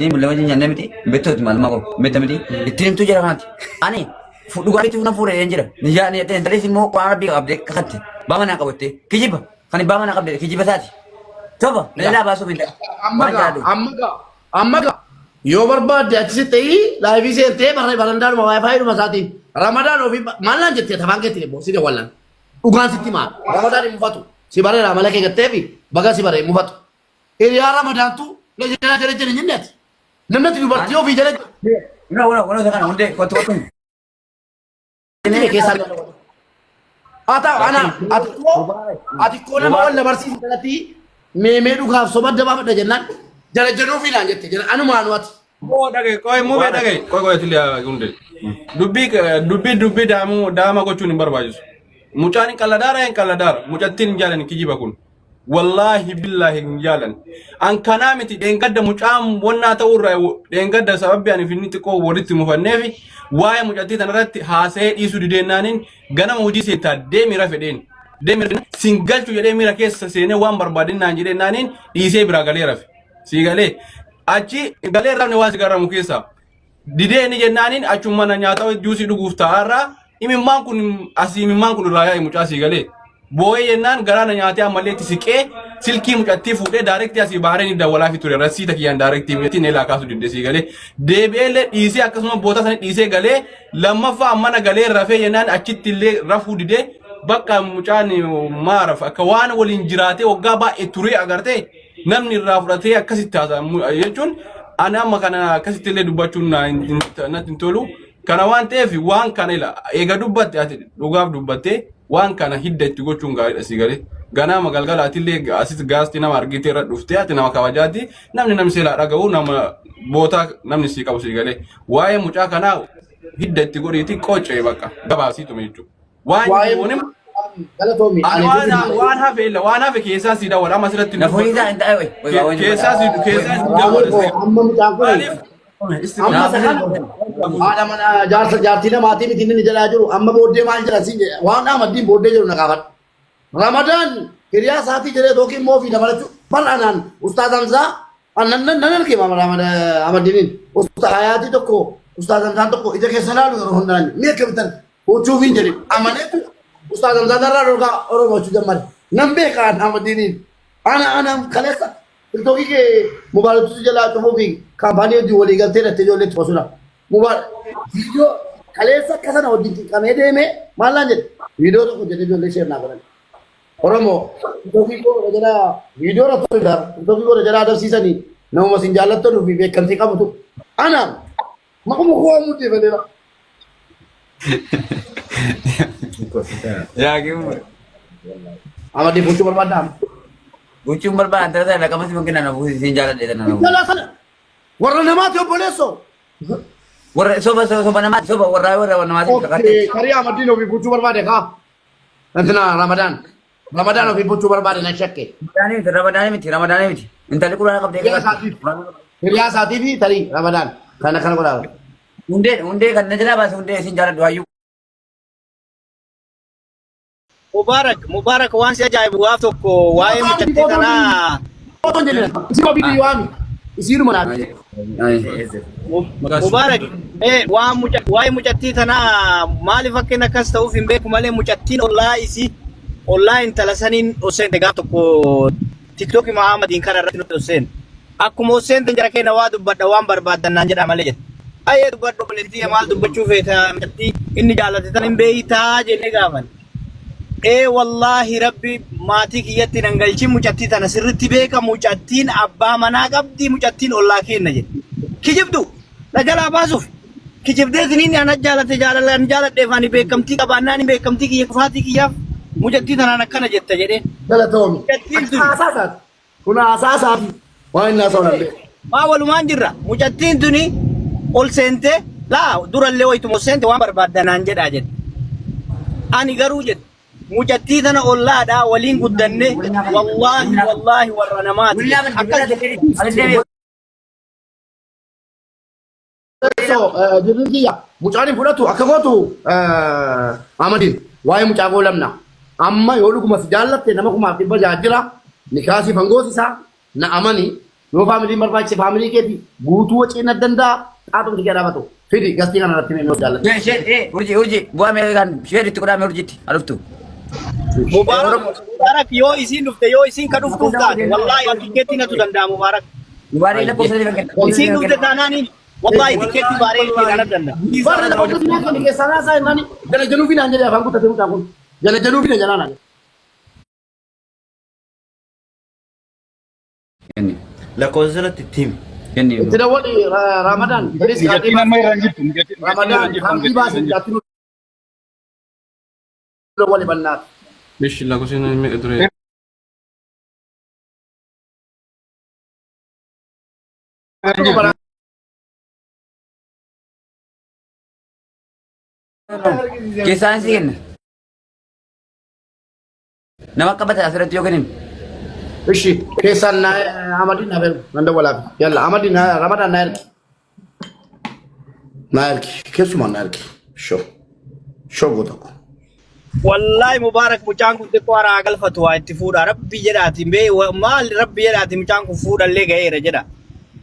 Mul'ama nyaanne miti beektooti maalummaa koo beekta miti ittiin himtuu jira kanatti. Ani dhugaa beektuu na fuudhee jira. Niyyaa ni intalis immoo waan rabbii qabdee kakatti baama naa qabattee kijiba kan baama naa qabdee kijiba isaati. Toba lallaa baasuuf hin ta'u. Amma Waan gaa jaalladhu. amma gaa amma gaa yoo barbaadde achi si ta'ii laayifii seentee barra barandaadhuma waayifaayi dhuma isaatiin ramadaan ofii maal naan jettee tafaan keetti immoo si dawwallan dhugaan sitti maal ramadaan hin mufatu si bareera amala kee gatteefi baga si bare hin mufatu. Hiriyaa Ramadaantu na jala jala jala jenne ati. Namni ati dubartii ofii jala Una una una kana hundee kottu kottu. jala keessaa gala. Haa ta'u ana ati koo ati koo nama wal na barsiise kanatti meemee dhugaaf soba dabaafadha jennaan jala jaluu fiilaan jette jala anumaanu ati. Moo dhagaye qoy mubee dhagaye qoy qoy tili hunde dubbii dubbii dubbii daamuu daama gochuun hin barbaachisu. Mucaan hin qalladaara hin qalladaara mucattiin hin jaalan kijiba kun. Wallaahi billaahi hin jaalan. An kanaa miti dheengadda mucaan wannaa ta'uu irraa dheengadda sababbi ani finni xiqqoo walitti mufanneefi waa'ee mucattii tanarratti haasa'ee dhiisuu dideennaaniin ganama hojii seentaa deemi rafe dheen. Deemi rafe sin galchu jedhee miira keessa seenee waan barbaadin naan jedhee naaniin dhiisee biraa galee rafe. Sii galee achi galee rafne waan si garramu keessaa. Didee inni jennaaniin achuma na nyaata juusii dhuguuf taa'aarraa imimmaan kun asii imimmaan kun irraa yaa'e mucaa sii galee. Boo'ee jennaan garaa na nyaatee ammallee itti siqee silkii mucattii fuudhee daarektii asii baareen dawwalaa fi ture rasiita kiyyaan daarektii mucattii neelaa kaasuu didde sii galee. Deebi'ee illee dhiisee akkasuma boota sana dhiisee galee lammaffaa mana galee rafee jennaan achitti illee rafuu didee bakka mucaan maaraf akka waan waliin jiraatee waggaa baay'ee turee agartee namni irraa fudhatee akkasitti haasa'a jechuun ani amma kana akkasitti illee dubbachuun natti hin tolu. Kana waan ta'eef waan kana ila eega dubbatte ati dhugaaf dubbatte waan kana hidda itti gochuun gaariidha si galee. Ganaama galgala ati illee asitti gaasti nama argite irra dhuftee ati nama kabajaati namni namni seelaa dhaga'u nama bootaa namni sii qabu si galee. Waa'ee mucaa kanaa hidda itti godhiiti qocee bakka gabaasiituma jechuudha. Waan Waa'ee jiru galatoomi Ani ani waan waan hafe illa waan hafe keessaa si dawwala amma asirratti hin Na fuudhii dubbadhu. isaa hin ta'e wayi. Wayi wayi. Keessaa si keessaa si dawwala. Amma mucaan kun Maaliif amma sakan haadha mana jaarsa jaartii namaatii miti inni jalaa jiru amma booddee maal jedha siin jedhe waan Ahmaddiin booddee jiru na gaafadhu. Ramadaan hiriyaa isaatii jedhee yookiin immoo ofii dabalachuu bar anaan ustaaz Hamzaa nan nan nan arge Ahmaddiiniin ustaaz Hayaatii tokko ustaaz Hamzaan tokko ija keessa laalu yeroo hundaan ni akkamittan huccuufiin jedhe amaneetu ustaaz Hamzaan irraa dhorkaa Oromoo jechuu jammare nan beeka an Ahmaddiiniin ana ana kaleessa tiktookii kee mubaaraktuu jalaa cufuu fi kaampaanii hojii walii galtee dhattee ijoollee itti qosuudha. Mubaarak viidiyoo kaleessa akka sana wajjin xiqqamee deemee maal naan jedhe viidiyoo tokko jedhee ijoollee sheer naa godhan. Oromoo tiktookii koo irra jalaa viidiyoo irra ture tiktookii koo irra jalaa agarsiisanii namuma isin jaallattanuu fi beekamtii qabutu ana maquma koo muddeeffateera. Yaa gimu. Amadii fuuchuu barbaaddaa? Gochuun barbaadan tana tana laqamatti mungina na fuusi siin jaaladhe tana na fuusi. Jalaa sana warra namaati obboleessoo. Warra soba soba namaati soba warra warra namaati kakate. Okay, tarii Ahmaddiin ofii bulchuu barbaade kaa. Intina Ramadaan. Ramadaan ofii bulchuu barbaade nan shakke. Ramadaanii miti ramadaanii miti ramadaanii miti. Intalli quraana qabdee Hiriyaa isaatiif. Hiriyaa isaatiif tarii Ramadaan. Kana kana godhaa. Hundee hundee kan na jalaa baase hundee siin jaaladhu hayyuu. Mubarak, Mubarak waan si ajaa'ibu gaaf tokko waa'ee mucattii tanaa Otoon jedhina. Isii ofii waami. Isiinuma naati. Mubarak eh, waan muca waa'ee mucattii tanaa maaliif akka inni akkas ta'uuf hin beeku malee mucattiin ollaa isii ollaa intala saniin osseente gaaf tokko tiktookii Muhammadiin kana irratti nutti osseente. Akkuma osseente jara keenya waa dubbadha waan barbaaddan naan jedha malee jedhe. Baay'ee dubbadhu obboleettii maal dubbachuu feeta mucattii inni jaalate tan hin beeytaa jennee gaafan. Ee wallaahi rabbi maatii kiyyatti nan galchin mucattii tana sirritti beeka mucattiin abbaa manaa qabdi mucattiin ollaa keenna jedhe. Kijibdu na jalaa baasuuf kijibdeetiin inni ana jaalate jaalala an jaaladheef ani beekamtii qabaannaan beekamtii kiyya kufaatii kiyyaaf mucattii tanaan akkana jetta jedheen. Galatoomi. Mucattiin tun Haasaa isaati. Kun haasaa isaati. Waan inni haasa'u nan beeku. Maa walumaan jirra. Mucattiin tuni ol seentee laa durallee wayituma ol seente waan barbaadda naan jedhaa jette. Ani garuu jette mucattii tana ollaadhaa waliin guddanne wallaahi wallaahi warra namaati jette. Akkas jette. So, jirri kiyya mucaan hin fudhatu akka gootu Ahmadiin waa'ee mucaa koo lamna. Amma yoo dhuguma si jaallatte nama 1600 jira nikaasii fangoosisaa na amani Yoo faamiliin barbaachise faamilii keeti guutuu wacii na danda'a. Xaaxumti kee dhaabatu. Fidi gastii kana irratti mee jaalladha. Shee shee urjii urjii bu'aa mee kan shee itti godhaa mee urjiitti haa dhuftu. Mubaarak Mubaarak yoo isiin dhufte yoo isiin ka dhuftuuf taate wallaahi tikeetti natu danda'a Mubaarak. Mubaarak lakkoofsa sadii kan kenna. Isiin dhufte taanaaniin wallaahi tikeetti baaree ittiin ana danda'a. Barra lakkoofsa sadii kan keessaa naasaa jennaan jala jaluu fi naan jedhee afaan guttatee mucaan kun. Jala jaluu fi na jalaa naan. Kenni. Lakkoofsa sanatti itti himi. Kenni. Itti dawwali Ramadaan. Bilis Mucattiin amma irra hin jirtu. Mucattiin irra Ramadaan hin jirtu. hamdii Mucattiin irra baasi hin jirtu. mucattiin dawwali bannaati. Ishi lakkoofsa meeqa ture? Irra hin jirtu. Keessaan si kenna. Nama qabata asirratti yoo kennin. Ishi keessaan na Amadin na beeku nan dawwalaaf. Yalla Amadin na Ramadaan na ergi. Na ergi keessumaa na ergi. Shoo shoo goota ko. Wallaahi Mubaarak mucaan kun xiqqoo haraa galfatu waa itti fuudha. Rabbi jedhaati bee maal rabbi jedhaati mucaan kun fuudhallee ga'eera jedha.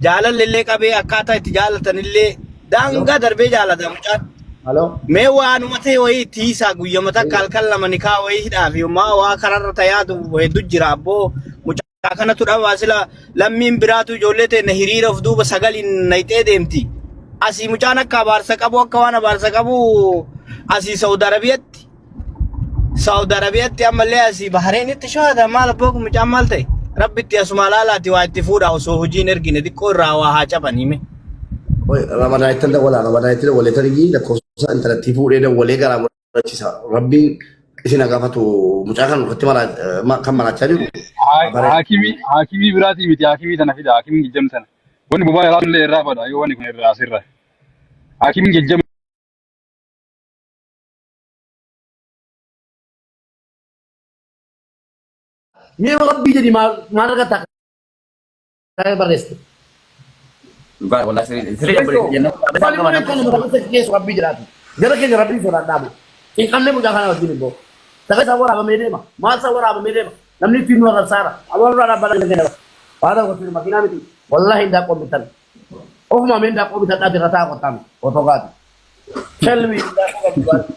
Jaalalli illee qabee akkaataa itti jaalatan illee daangaa darbee jaalata mucaan. Halo. Mee waanuma ta'e wayii itti hiisaa guyyama takka halkan lama nikaa wayii hidhaa fi maa waa kararra tayaatu hedduu jira abboo mucaa kanatu dhabaa sila lammiin biraatu ijoollee ta'e hiriira of duuba sagaliin nayxee deemti. Asii mucaan akka abaarsa qabu akka waan abaarsa qabu asii Saudi Arabiyaatti Saudi Arabiyaatti ammallee asii Bahreenitti shaada maal abboo kun mucaan maal ta'e rabbitti asuma laalaati waa itti fuudha osoo hojiin ergine xiqqoo irraa waa haa cabanii mee. Oi Ramadaan ittiin dawwalaa Ramadaan itti dawwalee tarii lakkoofsa intalattii fuudhee dawwalee garaa murachiisa. Rabbiin isin gaafatu mucaa kan irratti kan maraachaa jiru. Haakimii haakimii biraatii miti haakimii tana fida haakimiin jijjam sana. Wanni bobaa irraa illee irraa bada yoo wanni kun irraa asirra. Haakimiin jijjam Mee rabbii jedhi maal maal argatta akka barreessite. Dhugaa wallaahi sirrii sirrii obboleessa jenna. Maal immoo akka nama keessa keessu rabbii jedhaati. Jara keenya rabbii sodaadhaabu. Xiinxallee mucaa kana wajjin immoo. Sagalee isaa waraabamee deema. Maal isaa waraabamee deema. Namni ittiin nu arrabsaara. Aboo nurraa dhaabbata keenya. Waa tokko ittiin makiinaa miti. Wallaahi hin daaqqoon bitan. Ofuma mee daaqqoo bitadhaati irra taa'aa qottaan otoo gaati. Shelmi daaqqoo qabdu gaati.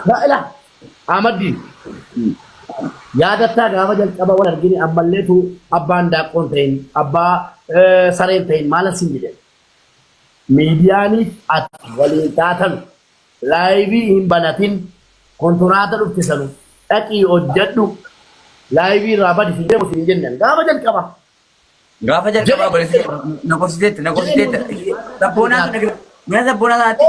Laa ilaa. Ahmaddi yaadattaa gaafa jalqaba wal argine ammalleetu abbaan daaqqoon ta'in abbaa sareen ta'in maal asiin jedhe. Miidiyaaniif ati waliin taatan laayivii hin banatin kontiraata dhufte sanu dhaqii hojjedhu laayivii irraa badi hin deemu hin jenne gaafa jalqaba. Gaafa jalqabaa obboleessa na gorsiteetta na gorsiteetta. Sabboonaa mana sabboonaa sanatti.